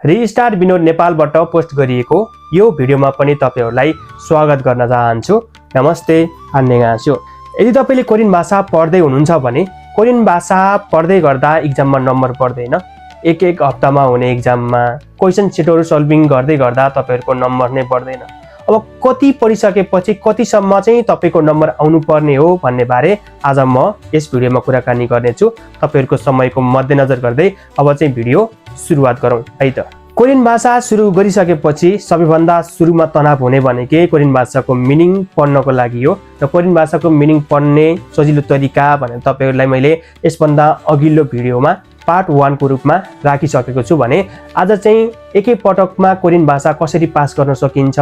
Restart Vinod नेपालबाट post गरिएको यो भिडियोमा पनि तपाईहरुलाई स्वागत गर्न चाहन्छु। नमस्ते, अन्यगास्यो। यदि तपाईले कोरियन भाषा पढ्दै हुनुहुन्छ भने कोरियन भाषा पढ्दै गर्दा एक्जाममा नम्बर पर्दैन। एक हप्तामा हुने एक्जाममा क्वेशन सेटहरु सल्भिङ गर्दै गर्दा तपाईहरुको नम्बर नै पर्दैन। अब कति पढिसकेपछि कतिसम्म चाहिँ तपाईको नम्बर आउनु पर्ने हो भन्ने बारे आज म यस भिडियोमा कुराकानी गर्नेछु। तपाईहरुको समयको मध्यनजर गर्दै अब चाहिँ भिडियो सुरुवात गरौँ है त। कोरियन भाषा सुरु गरिसकेपछि सबैभन्दा सुरुमा तनाव हुने भनेकै कोरियन भाषाको मिनिङ पढ्नको लागि हो। र कोरियन भाषाको मिनिङ पढ्ने सजिलो तरिका भनेर तपाईहरुलाई मैले यसभन्दा अघिल्लो भिडियोमा पार्ट 1 को रूपमा राखिसकेको छु भने आज चाहिँ एकै पटकमा कोरियन भाषा कसरी पास गर्न सकिन्छ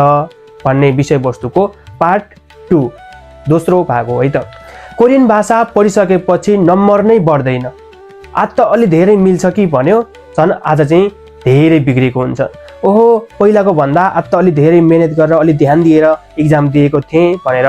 भन्ने विषयवस्तुको पार्ट 2 दोस्रो भाग हो है त। कोरियन भाषा पढिसकेपछि नम्बर नै बढ्दैन। आज त अलि धेरै मिल्छ कि भन्यो झन् आज चाहिँ धेरै बिग्रेको हुन्छ। ओहो पहिलाको भन्दा आज त अलि धेरै मेहनत गरेर अलि ध्यान दिएर एक्जाम दिएको थिएँ भनेर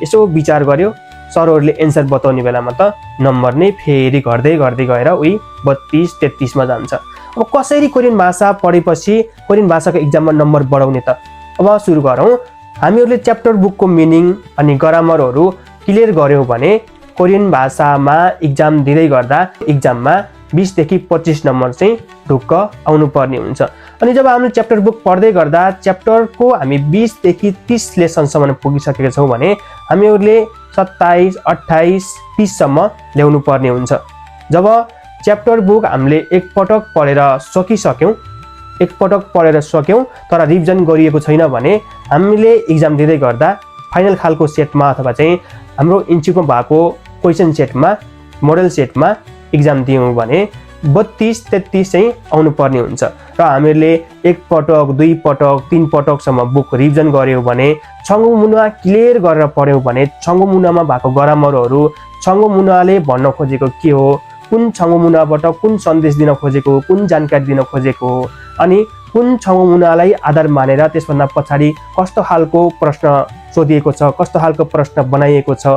यसो विचार गर्यो। सरहरूले एन्सर बताउने बेलामा त नम्बर नै फेरि घट्दै गएर उही 32-33 मा जान्छ। अब कसरी कोरियन भाषा पढेपछि कोरियन भाषाको एक्जाममा नम्बर बढाउने त? अब सुरु गरौँ। हामीहरूले च्याप्टर बुकको मिनिङ अनि ग्रामरहरू क्लियर गर्यौं भने कोरियन भाषामा एक्जाम दिँदै गर्दा एक्जाममा 20 देखि 25 नम्बर चाहिँ ढुक्क आउनु पर्ने हुन्छ। अनि जब हामीले च्याप्टर बुक पढ्दै गर्दा च्याप्टरको हामी 20 देखि 30 लेसनसम्म पुगिसकेका छौं भने हामीहरूले 27, 28, 30 सम्म ल्याउनु पर्ने हुन्छ। जब च्याप्टर बुक हामीले एकपटक पढेर सक्यौं तर रिभिजन गरिएको छैन भने हामीले एक्जाम दिँदै गर्दा फाइनल खालको सेटमा अथवा चाहिँ हाम्रो इन्स्टिट्युटमा भएको क्वेशन सेटमा मोडल सेटमा एक्जाम दियौं भने 32-33 चाहिँ आउनु पर्ने हुन्छ। र हामीले एक पटक, दुई पटक, तीन पटकसम्म बुक रिभिजन गर्यौं भने छङ्गु मुना क्लियर गरेर पढ्यौं भने छङ्गु मुनामा भएको ग्रामरहरू छङ्गु मुनाले भन्न खोजेको के हो, कुन छङ्गु मुनाबाट कुन सन्देश दिन खोजेको, कुन जानकारी दिन खोजेको हो, अनि कुन छङ्गु मुनालाई आधार मानेर त्यसभन्दा पछाडि कस्तो खालको प्रश्न सोधिएको छ, कस्तो खालको प्रश्न बनाइएको छ,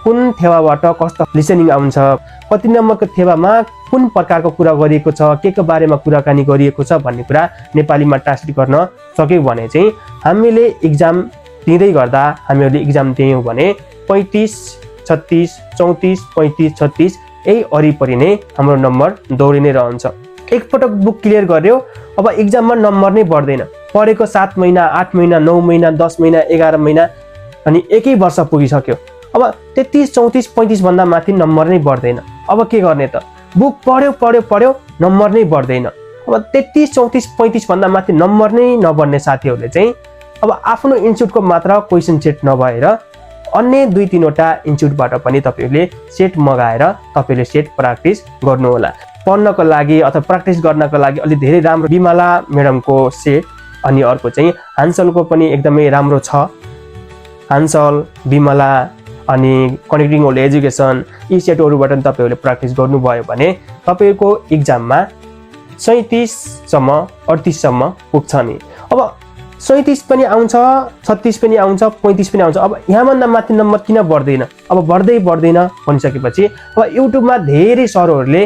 कुन थेवाबाट कस्तो लिसनिङ आउँछ, कति नम्बरको थेवामा कुन प्रकारको कुरा गरिएको छ, के को बारेमा कुराकानी गरिएको छ भन्ने कुरा नेपालीमा ट्रान्सलेट गर्न सक्यौं भने चाहिँ हामीले एक्जाम दिँदै गर्दा हामीहरूले एक्जाम दियौं भने 35, 36, 34, 35, 36 यही वरिपरि नै हाम्रो नम्बर दौडी नै रहन्छ। एकपटक बुक क्लियर गर्यो अब एक्जाममा नम्बर नै बढ्दैन। पढेको 7 महिना, 8 महिना, 9 महिना, 10 महिना, 11 महिना अनि एकै वर्ष पुगिसक्यो। अब 33, 34, 35 भन्दा माथि नम्बर नै बढ्दैन। अब के गर्ने त? बुक पढ्यो नम्बर नै बढ्दैन। अब 33, 34, 35 भन्दा माथि नम्बर नै नबढ्ने साथीहरूले चाहिँ अब आफ्नो इन्स्टिट्युटको मात्र क्वेशन सेट नभएर अन्य 2-3 वटा इन्स्टिट्युटबाट पनि तपाईहरुले सेट मगाएर तपाईले सेट प्र्याक्टिस गर्नु होला। पढ्नको लागि अथवा प्र्याक्टिस गर्नको लागि अलि धेरै राम्रो बिमला म्याडमको सेट अनि अर्को चाहिँ हान्सलको पनि एकदमै राम्रो छ। हान्सल, बिमला अनि कनेक्टिङ होल एजुकेसन यी सेटहरुबाट तपाईहरुले प्र्याक्टिस गर्नुभयो भने तपाईको एक्जाममा 37 सम्म 38 सम्म पुग्छ नि। अब 37 पनि आउँछ, 36 पनि आउँछ, 35 पनि आउँछ। अब यहाँभन्दा माथि नम्बर किन बढ्दैन? अब बढ्दैन भनिसकेपछि अब युट्युबमा धेरै सरहरूले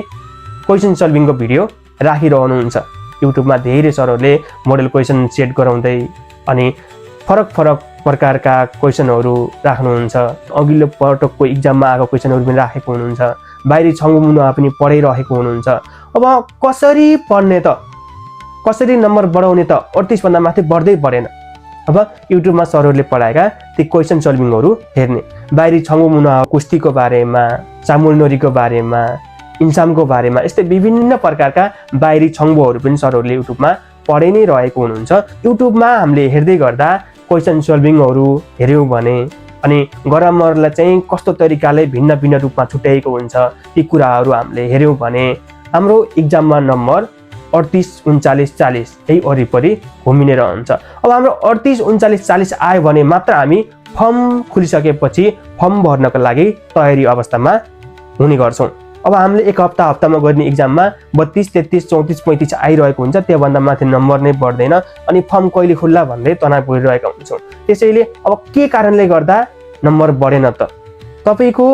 क्वेशन सल्भिङको भिडियो राखिरहनुहुन्छ। युट्युबमा धेरै सरहरूले मोडल क्वेशन सेट गराउँदै अनि फरक प्रकारका क्वेशनहरू राख्नुहुन्छ। अघिल्लो पटकको एक्जाममा आएको क्वेशनहरू पनि राखेको हुनुहुन्छ। बाहिरी छङ्गु मुना पनि पढाइरहेको हुनुहुन्छ। अब कसरी पढ्ने त? कसरी नम्बर बढाउने त? 38 भन्दा माथि बढ्दै बढेन। अब युट्युबमा सरहरूले पढाएका ती क्वेशन सल्भिङहरू हेर्ने, बाहिरी छङ्गु मुना कुस्तीको बारेमा, चामुलनोरीको बारेमा, इन्सामको बारेमा यस्तै विभिन्न प्रकारका बाहिरी छङ्गुहरू पनि सरहरूले युट्युबमा पढाइ नै रहेको हुनुहुन्छ। युट्युबमा हामीले हेर्दै गर्दा क्वेशन सल्भिङहरू हेर्यौं भने अनि ग्रामरलाई चाहिँ कस्तो तरिकाले भिन्न रूपमा छुट्याएको हुन्छ ती कुराहरू हामीले हेर्यौं भने हाम्रो एक्जाममा नम्बर 38, 39, 40 यही वरिपरि घुमिने रहन्छ। अब हाम्रो 38, 39, 40 आयो भने मात्र हामी फर्म खुलिसकेपछि फर्म भर्नको लागि तयारी अवस्थामा हुने गर्छौं। अब हामीले एक हप्तामा गर्ने एक्जाममा 32, 33, 34, 35 आइरहेको हुन्छ। त्योभन्दा माथि नम्बर नै बढ्दैन अनि फर्म कहिले खुल्ला भन्दै तनाव गरिरहेका हुन्छौँ। त्यसैले अब के कारणले गर्दा नम्बर बढेन त? तपाईको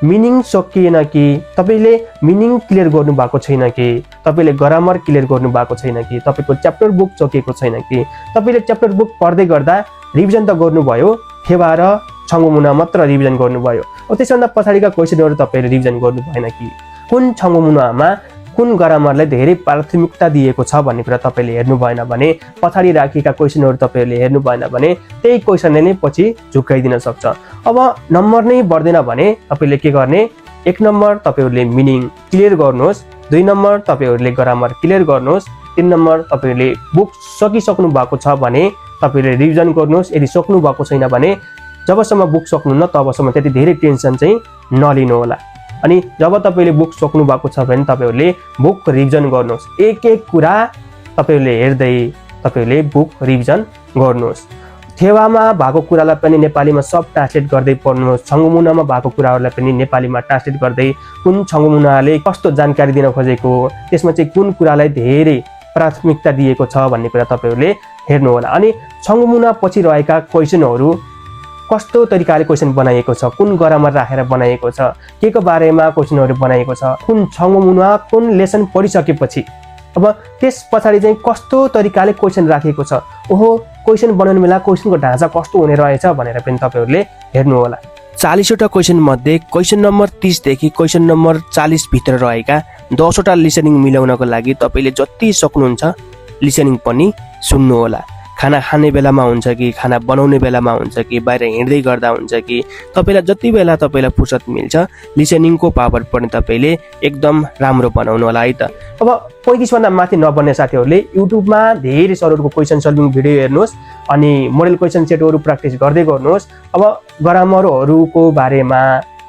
मिनिङ सकिएन कि, तपाईले मिनिङ क्लियर गर्नु भएको छैन कि, तपाईले ग्रामर क्लियर गर्नु भएको छैन कि, तपाईको च्याप्टर बुक सकिएको छैन कि, तपाईले च्याप्टर बुक पढ्दै गर्दा रिभिजन त गर्नुभयो, फेवा र छङ्गुमुना मात्र रिभिजन गर्नुभयो, त्यसभन्दा पछाडिका क्वेसनहरु तपाईले रिभिजन गर्नु भएन कि, कुन छङ्गुमुनामा कुन ग्रामरलाई धेरै प्राथमिकता दिएको छ भन्ने कुरा तपाईले हेर्नु भएन भने, पछाडी राखिएका क्वेसनहरु तपाईले हेर्नु भएन भने त्यही क्वेसनले नै पछि झुक्काइदिन सक्छ। अब नम्बर नै बढ्दैन भने तपाईले के गर्ने, 1 नम्बर तपाईहरुले मिनिङ क्लियर गर्नुहोस्, 2 नम्बर तपाईहरुले ग्रामर क्लियर गर्नुहोस्, 3 नम्बर तपाईहरुले बुक सकिसक्नु भएको छ भने तपाईले रिभिजन गर्नुहोस्, यदि सक्नु भएको छैन भने जबसम्म बुक सक्नुहुन्न तबसम्म त्यति धेरै टेन्सन चाहिँ नलिनु होला। अनि जब तपाईले बुक सक्नु भएको छ भने तपाईहरुले बुक रिभिजन गर्नुहोस्, एक एक कुरा तपाईहरुले हेर्दै तपाईहरुले बुक रिभिजन गर्नुहोस्। थेवामा भएको कुरालाई पनि नेपालीमा सब ट्रान्सलेट गर्दै पढ्नुहोस्, छङ्गुमुनामा भएको कुराहरुलाई पनि नेपालीमा ट्रान्सलेट गर्दै कुन छङ्गुमुनाले कस्तो जानकारी दिन खोजेको, त्यसमा चाहिँ कुन कुरालाई धेरै प्राथमिकता दिएको छ भन्ने कुरा तपाईहरुले हेर्नु होला। अनि छङ्गुमुना पछि रहेका क्वेसनहरु कस्तो तरिकाले क्वेसन बनाइएको छ, कुन ग्रामर राखेर बनाइएको छ, के को बारेमा क्वेसनहरु बनाइएको छ, कुन छङ्गुमुना कुन लेसन पढिसकेपछि अब त्यस पछाडी चाहिँ कस्तो तरिकाले क्वेसन राखिएको छ, ओहो क्वेसन बनाउने बेला क्वेसनको ढाँचा कस्तो हुने रहेछ भनेर पनि तपाईहरुले हेर्नु होला। 40 वटा क्वेसन मध्ये क्वेसन नम्बर 30 देखि क्वेसन नम्बर 40 भित्र रहेका 10 वटा लिसनिङ मिलाउनको लागि तपाईले जति सक्नुहुन्छ लिसनिङ पनि सुन्नु होला। खाना खाने बेलामा हुन्छ कि, खाना बनाउने बेलामा हुन्छ कि, बाहिर हिँड्दै गर्दा हुन्छ कि, तपाईलाई जति बेला तपाईलाई फुर्सद मिल्छ लिसनिङको पावर पनि तपाईले एकदम राम्रो बनाउनु होला है त। अब 35 भन्दा माथि नबन्ने साथीहरुले युट्युबमा धेरै सरहरुको क्वेसन सल्भिङ भिडियो हेर्नुहोस् अनि मोडल क्वेसन सेटहरु प्र्याक्टिस गर्दै गर्नुहोस्। अब ग्रामरहरुको बारेमा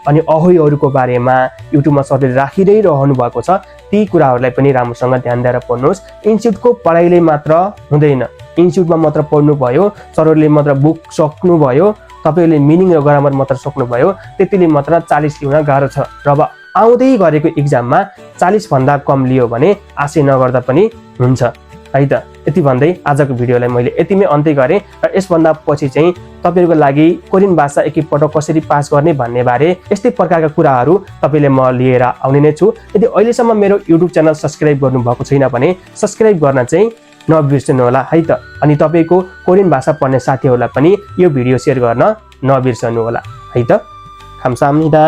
अनि अहोइहरुको बारेमा युट्युबमा सरले राखिदै रहनु भएको छ, ती कुराहरुलाई पनि राम्रोसँग ध्यान दिएर पढ्नुहोस्। इन्स्टिट्युटको पढाइले मात्र हुँदैन, इन्स्टिट्युटमा मात्र पढ्नु भयो, सरहरूले मात्र बुक सक्नु भयो, तपाईले मिनिङ र ग्रामर मात्र सक्नु भयो, त्यतिले मात्र 40 ल्याउन गाह्रो छ। र अब आउँदै गरेको एक्जाममा 40 भन्दा कम लियो भने आशा नगर्दा पनि हुन्छ है त। यति भन्दै आजको भिडियोलाई मैले यतिमै अन्त्य गरे र यसभन्दा पछि चाहिँ तपाईहरुको लागि कोरियन भाषा एकैपटक कसरी पास गर्ने भन्ने बारे यस्तै प्रकारका कुराहरु तपाईले म लिएर आउने नै छु। यदि अहिलेसम्म मेरो युट्युब च्यानल सब्स्क्राइब गर्नु भएको छैन भने सब्स्क्राइब गर्न चाहिँ नबिर्सनु होला है त। अनि तपाईको कोरियन भाषा पढ्ने साथीहरुलाई पनि यो भिडियो शेयर गर्न नबिर्सनु होला है त। 감사합니다।